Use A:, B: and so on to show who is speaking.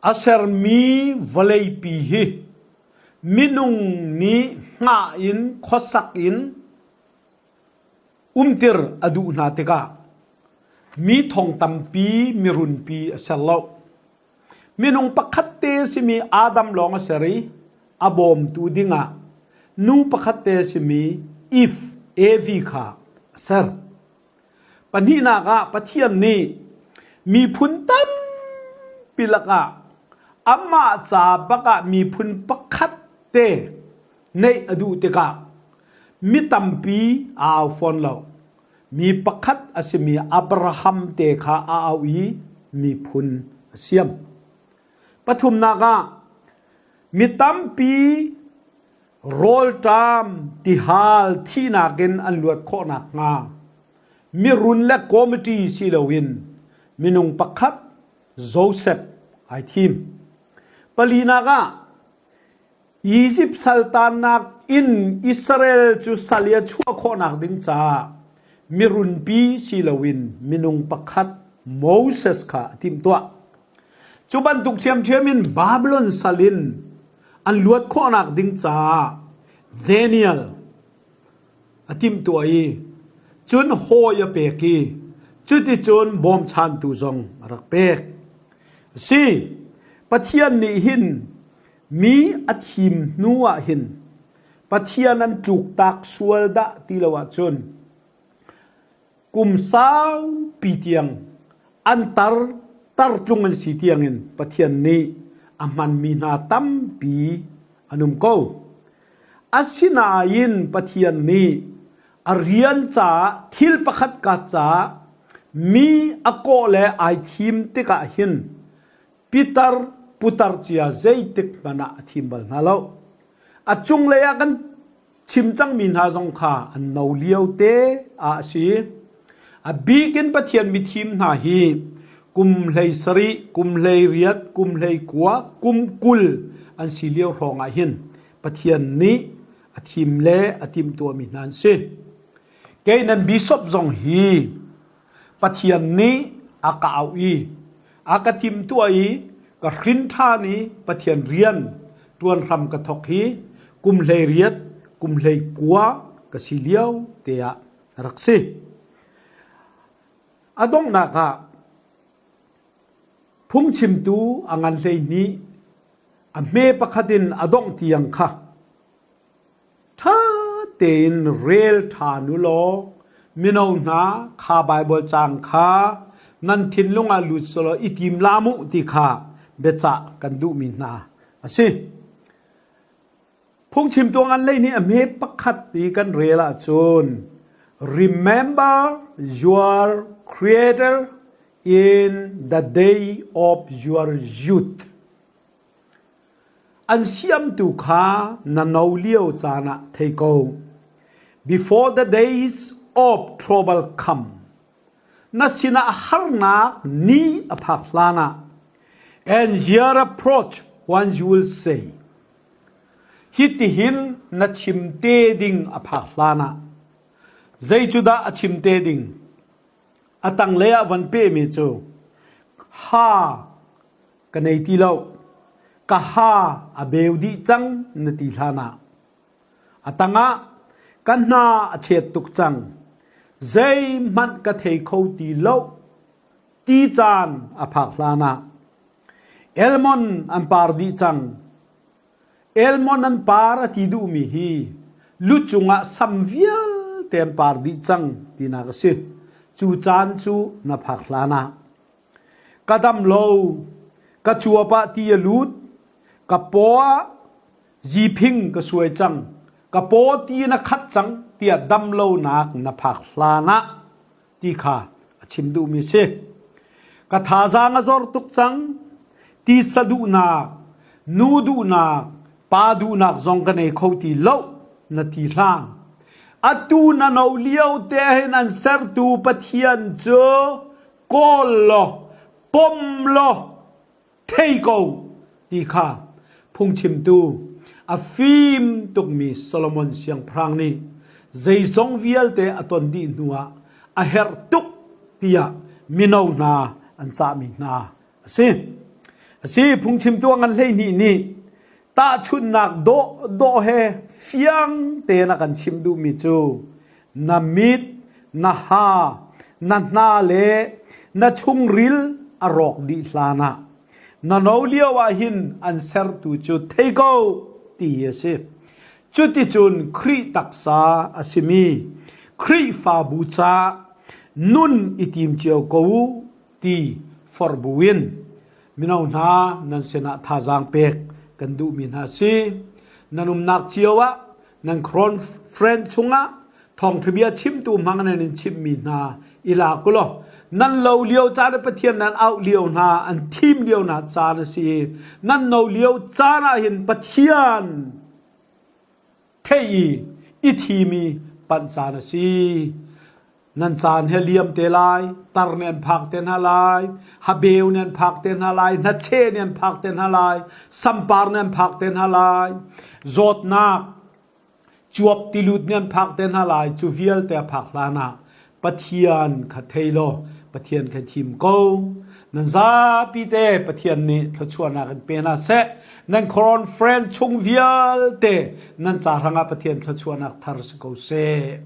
A: A sermi vawleipi hi minung nih hngah in khuasak in umtir a duh hna tikah mi thong tampi mirunpi a ser lo. Minung pakhat te simi Adam lawng a ser i a bawmtu dingah nu pakhat te simi Eve, Evi kha a ser. Pahnihnak ah Pathian nih miphun tampi lakah amah ca bakah miphun pakhat te neih a duh tikah mi tampi a au fawn lo. Mi pakhat a simi Abraham te kha a auh i miphun a siam. Pathumnak ah mi tampi rawlṭam tihal thihnak in an luat khawh nakhnga mirun le committee si loin minung pakhat Joseph ai thim. Palinak ah Izipt saltannak in Israel cu sal i a chuah khawhnak ding caah mirunpi si loin minung pakhat Moses kha a timhtuah. Cu bantuk ṭhiamṭhiam in Babylon sal in an luat khawhnak ding caah Daniel a timhtuah i cun hawi a pek i cuticun bawmchantu zong a rak pek. Si, Pathian nih hin mi a thim hnu ah hin Pathian an tluktak sual dah ti lo ahcun kum saupi tiang an tar tartlung an si tiangin Pathian nih a hmanmi hna tampi an um ko. Asinain Pathian nih a rian caah thil pakhat ka caah mi a kawh le ai thim tikah hin pitar putar cia zeitik hmanh ah a thim bal hna lo. A cunglei ah kan chim cangmi hna zong kha an no lio te ah a si. A bik in Pathian mithim hna hi kum hlei sarih, kum hlei riat, kum hlei kua, kum 20 an si lio hrawng ah hin Pathian nih a thim le a timhtuahmi hna an si. Kei nan bishop zong hi Pathian nih a ka auh i a ka timhtuah i ka hrin ṭhan i Pathian rian ṭuan hram ka thawk hi kum 18 kum 19 ka si lio te ah rak si. A donghnak ah phungchimtu a ngan 12 a hme pakhat in a dongh tiang kha Ṭha tein rel ṭhan u law mino hna kha Baibal caang kha nan thinlung ah lut selaw i timlam u ti kha biacah kan duhmi hna a si. Phungchimtu ngan lei nih a hme pakhat i kan rel ahcun Remember your Creator in the day of your youth. An siamtu kha na no lio caan ah thei ko. Before the days of trouble come, na sinah harnak ni a phak hlanah, and your approach when you will say, Hitihin na chim te ding a phak hlanah, zei cu dah a chim te ding? A tanglei ah van pehmi cu, ha ka nei ti lo ka ha a beu dih cang na ti hlan ah a tangah ka hna a chet tuk cang zeihmanh ka thei kho ti lo ti caan a phak hlan ah elmon an par dih cang elmon an par a ti duhmi hi lu cungah sam vialte an par dih cang tinak a si cu caan cu na phak hlan ah Ka dam lo, ka cuap ah ti a lut, ka paw ah ziphing ka suai cang, ka paw ti in a khat cang tiah dam lonak na phak hlan ah ti kha a chim duhmi a si. Ka thazaang a zor tuk cang, tisa duhnak, nu duhnak, pa duhnak zong ka nei kho ti lo na ti hlan. Atu na no lio te hin an sertu Pathian cu kawl law pom law thei ko ti kha phungchimtu a fim tukmi Solomon siangpahrang nih zeizong vialte a ton dih hnuah a herh tuk tiah mino hna an cahmi hna a si. A si, phungchimtu a ngan 12 nih tahchunhnak dawh dawh he fiang tein a kan chimh duhmi cu na mit, na ha, na hna le na chungril a rawk dih hlan ah na no lio ah hin an sertu cu thei ko ti a si. Cuticun Khrih taksa a simi Khrihfabu ca nun i tim cio ko u ti forh buin mino hna nan sinah thazaang pek kan duhmi hna si. Nan umnak cio ah nan friend chungah thawngṭhabia chimtu hmang nan in chimhmi hna i lak u law nan lo lio caan ah Pathian nan auh lio hna an thim lio hna caan a si nan no lio caan ah hin Pathian thei i i thimi panh caan a si nan caan he liam te lai tar nih an phak te hna lai habeu nih an phak te hna lai hnacheh nih an phak te hna lai sampar nih an phak te hna lai zawtnak Cuap tilut nih an phak te hna lai cu vialte a phak hlan ah Pathian kha thei law Pathian kha thim ko. Nan zapi te Pathian nih thluachuahnak in pe hna seh. Nan conference chung vialte nan ca hrangah Pathian thluachuahnak thar si ko seh.